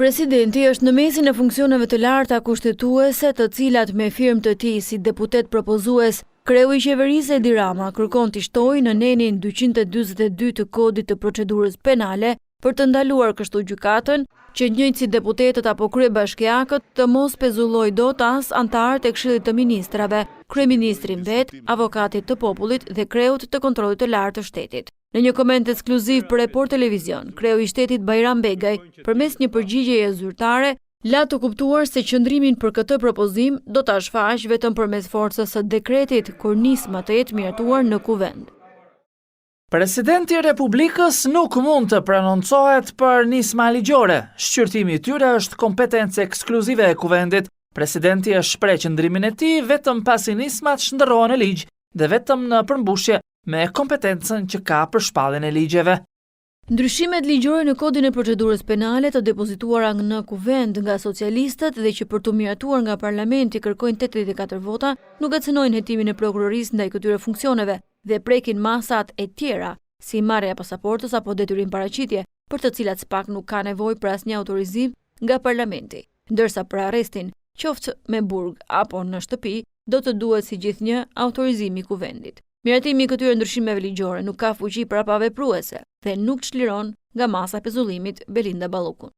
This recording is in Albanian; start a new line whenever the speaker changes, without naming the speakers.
Presidenti është në mesin e funksioneve të larta kushtetuese të cilat me firmë të tij si deputet propozues, kreu i qeverisë Edi Rama kërkon t'i shtojë në nenin 242 të Kodit të Procedurës Penale për të ndaluar kështu gjykatën që njëjtë si deputetët apo kryebashkiakët të mos pezullojë dot as anëtarët e Këshillit të Ministrave, kryeministrin vetë, avokatit të popullit dhe kreut të Kontrollit të Lartë të Shtetit. Në një koment ekskluziv për Report Televizion, kreu i shtetit Bajram Begaj, përmes një përgjigjeje zyrtare, la të kuptuar se qëndrimin për këtë propozim do ta shfaqë vetëm përmes forcës së dekretit kur nisma të jetë miratuar në Kuvend.
Presidenti i Republikës nuk mund të prononcohet për nisma ligjore. Shqyrtimi i tyre është kompetencë ekskluzive e Kuvendit. Presidenti e shpreh qëndrimin e tij vetëm pasi nismat shndërrohen në ligj dhe vetëm në përmbushje me kompetencën që ka për shpalljen e ligjeve.
Ndryshimet ligjore në Kodin e Procedurës Penale të depozituara në Kuvend nga socialistët dhe që për t'u miratuar nga Parlamenti kërkojnë 84 vota, nuk e cenojnë hetimin e prokurorisë ndaj këtyre funksioneve dhe prekin masat e tjera, si marrja e pasaportës apo detyrim paraqitje, për të cilat SPAK nuk ka nevojë për asnjë autorizim nga Parlamenti. Ndërsa për arrestin, qoftë me burg apo në shtëpi, do të duhet si gjithnjë autorizimi i Kuvendit. Miratimi i këtyre ndryshimeve ligjore nuk ka fuqi prapavepruese dhe nuk çliron nga masa e pezullimit Belinda Ballukun.